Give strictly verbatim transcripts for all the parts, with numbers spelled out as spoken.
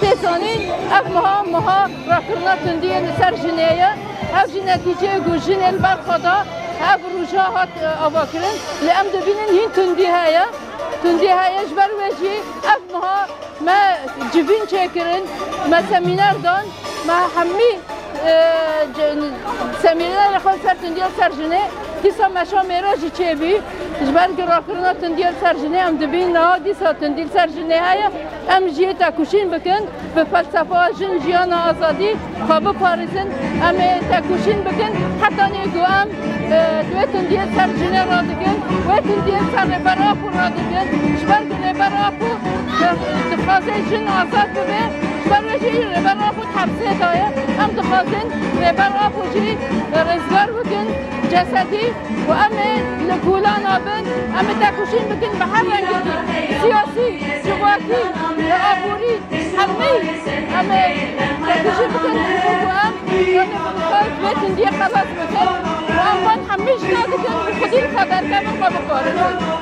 Tê zanîn, ev meha, meha rakirina tundiyê li ser jinê ye. Ev jî netîceyê ku jinê li ber xwe da, ev roja hat, e, avakirin. Lê em dibînin hîn tundî heye. Tundî heye, ji ber wê jî ev meha me civîn çêkirin, me semîner dan, me hemî, e, ce-, semînerê xwe li ser tundiya li ser jinê, dîsa meşa mêra jî çêbî. Ji ber ku rakirina tundiya li ser jinê em dibînin niha dîsa tundî li ser jinê heye. Em jî tekoşîn bikin, bi felsefa jin, jiyana, azadî xwe biparêzin. Em ê tekoşîn bikin, hetanî ku em, e, wê tundiyê ser jinê radikin, wê tundiyê ser Rêber Apo radikin. Ji ber ku Rêber Apo, e, dixwaze jin azad bibe, ji ber wê jî Rêber Apo di hepsê de ye. Em dixwazin Rêber Apo jî, e, rizgar bikin, cesedî. Û em ê li gulan abin, em ê tekoşîn bikin bi her rengekî, siyasî, civakî, aborî, hemî em ê tekoşîn bikin ku em, em ê vê tundiyê xelas bikin. Û em van hemî jina dikin ku xwedî li xwe derkevin, xwe biparêzin.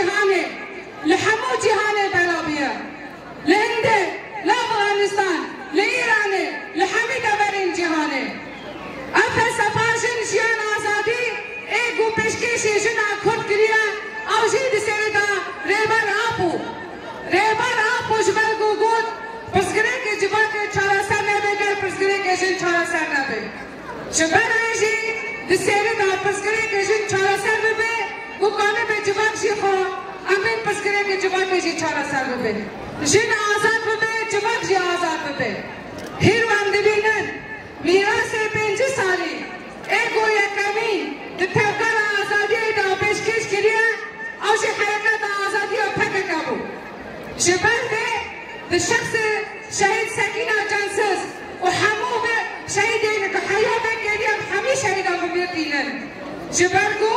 cîhanê, li hemû cîhanê bela bûye. Li Hindê, li Afganistan, li Îranê, li hemî deverên cîhanê. Ev felsefa jin, jiyan, azadî ê ku pêşkêşî jina Kurd kiriye, ew jî di serê de Rêber Apo. Rêber Apo ji ber ku got, pirsgirêkê civakê çareser nebe ger pirsgirêkê jin çareser nebe. Ji ber wê jî di serê de pirsgirêkê jin çareser bibe, ku kanibe civak jî xwe, em bên pirsgirêkê civakê jî çareser bibe. Jin azad bibe, civak jî azad bibe. Hîro em dibînin, mîrasê pêncî salî ê ku yekemîn di tevgera azadiyê de pêşkêş kiriye, ew jî hereketa azadiya P K K bû. Ji ber vê di şexsê şehîd Sekîna Cansiz û hemû vê şehîdên ku heya vê kêliya em hemî şehîdan bi bîr tînin. Ji ber ku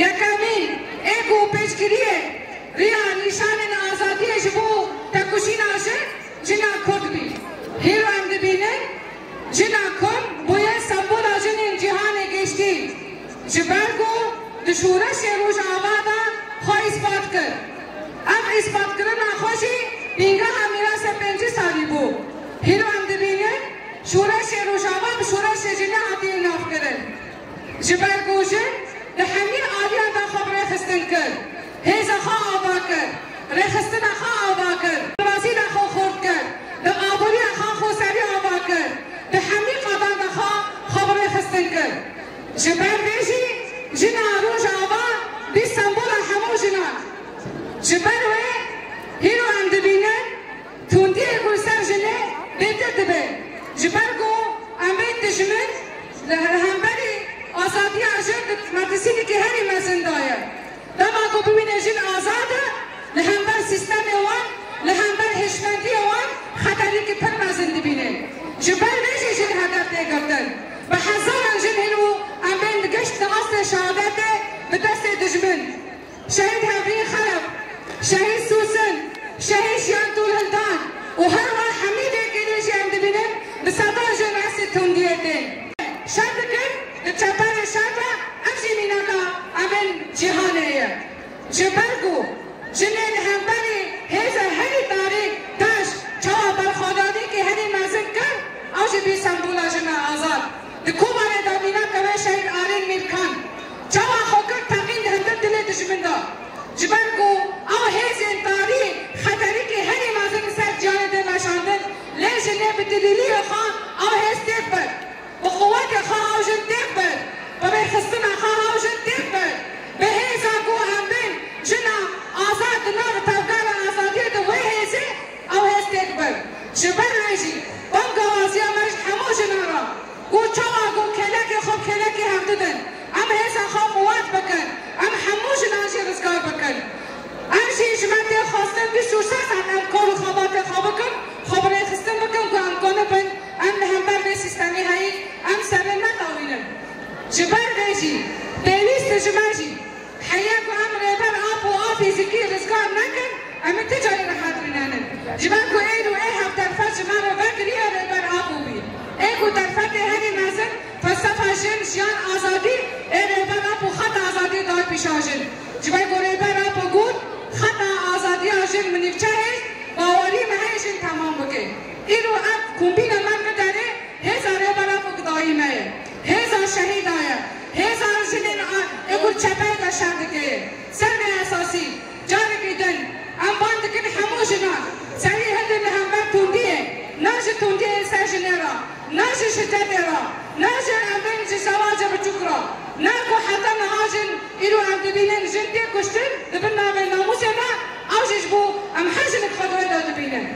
yekemîn ê ku pêşkiriyê riya nîşanên azadiyê ji bo têkoşîna jin, jina Kurd bî. Hîro em dibînin, jina Kurd bûye sembola jinên cîhanê giştî. Ji ber ku di şoreşê Rojava de xwe îspat kir. Ev îspatkirina xwe jî bingeha mîrasê pêncî salî bû. Hîro em dibînin, şoreşê Rojava bi şoreşê jinê hatiye navkirin. Ji ber ku jin di hemî aliyan de xwe bi rêxistin kir, hêza xwe ava kir, rêxistina xwe ava kir, di bazî de xwe xurt kir, di aboriya xwe xweserî ava kir, di hemî qadan de xwe, xwe bi rêxistin kir. Ji ber vê jî jina Rojava bî sembola hemû jinan. Ji ber wê hîro em dibînin, tundiyê ku li ser jinê bêtir dibe. Ji ber ku em ê dijmin li hemberî azadiya jin di metirsînekî herî mezin de ye. Dema ku bibîne jin azad e, li hember sîstemê wan, li hember hişmendiyê wan xeterîkî pir mezin dibîne. Ji ber vê jî jin hedef tê girtin. Bi hezaran jin hîn û em bên digişt di astê şehadetê bi destê dijmin. Şehîd Hevrîn Xelef, Şehîd Sûsin, Şehîd Jiyan Tûlhildan û her wiha hemî vê kêlê jî em dibînin bi sedan jin rastî tundiyê tên. Şer dikin, di çeperê şer de ev jî mînaka em ên cîhanê ye. Ji ber ku jinê li hemberî hêza herî tarî DAIŞ çawa berxwedaniyekî herî mezin kir, ew jî bî sembola jina azad. Di komarê de mînaka wê şehîd Arîn Mîrkan çawa xwe kir teqîn di hundir dilê dijmin de. Ji ber ku ew hêzên tarî xeterîkî herî mezin li ser cîhanê tê meşandin, lê jinê bi dilîliyê xwe ew hêz têk bir. Bi quwetê xwe ew jin têk bir. Bi rêxistina xwe ew jin têk bir. Bi hêza ku em bên jina azad di nav tevgera azadiyê de wê hêzê ew hêz têk bir. Ji ber wê jî bangewaziya me ji hemû jinan re, ku çawa ku kêlekê xwe bi kêlekê hev didin, em hêza xwe quwet bikin, em hemû jinan jî rizgar bikin. Ev jî ji me tê xwestin bîst û şeş saet em kar û xebatê xwe bikin, xwe bi rêxistin bikin ku em kanibin, em li hember vê sîstemê heyî, em serê nedawînin. Ji ber vê jî pêwîst e ji me jî, heye ku em Rêber Apo a fîzîkî rizgar nekin, em ê ti carî rehet bimînin. Ji ber ku êro ê hevderfet ji me re vekiriye Rêber Apo bî. Ê ku derfetê herî mezin felsefa jin, jiyan, azadî ê Rêber Apo xeta azadiyê dayê pîşa jin. Ji ber ku Rêber Apo got, xeta azadiya jin min nîvçe hêj, bawerî me heye jin temam bike. Îro ev kombîna me li vê derê hêza Rêber Apo gidayî me ye. Hêza şehîda ye. Hêza jinên a-, ê ku li çeperê de şer dike ye. Ser vê esasî, carekî din, em bang dikin hemû jinan, serî hildin li hember tundiyê, ne ji tundiyê li ser jinê re, ne ji şidetê re, ne ji em bên ji zewaca biçûk re, ne ku heta niha jin, îro em dibînin jin tê kuştin, di bin navê namûsê de, ew jî ji bo em her jinik xwe di wê de dibînin.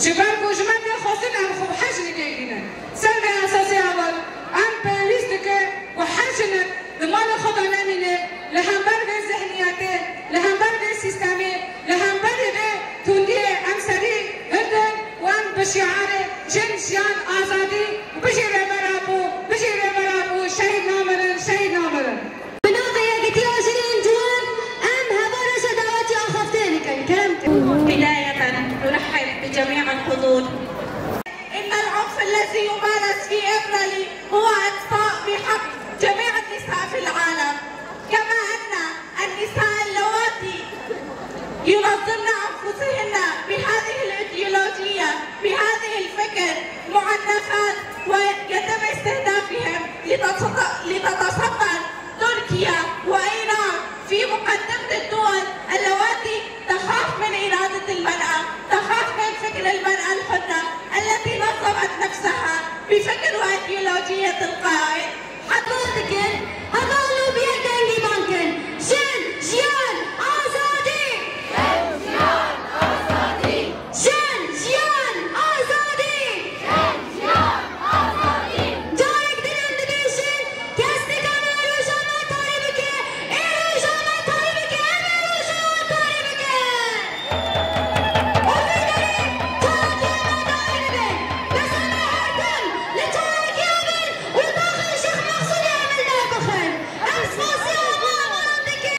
Ji ber ku ji me tê xwestin em xwe bi her jinikê bînin. Ser vê esasê heval, em pêwîst dike ku her jinik di malê xwe de nemîne, li hember vê zihniyetê, li hember vê sîstemê, li hemberî vê tundiyê em serî hildin û em bi şiarê jin, jiyan, azadî, bijî Rêber Apo, bijî Rêber Apo, şehîd namirin, şehîd namirin. Bi navê Yekîtiya Jinên Ciwan em heval re şer dawetî axaftiyê dikin. Kerem dikin. بداية نرحب بجميع الحضور. إن العنف الذي Lîqa taşa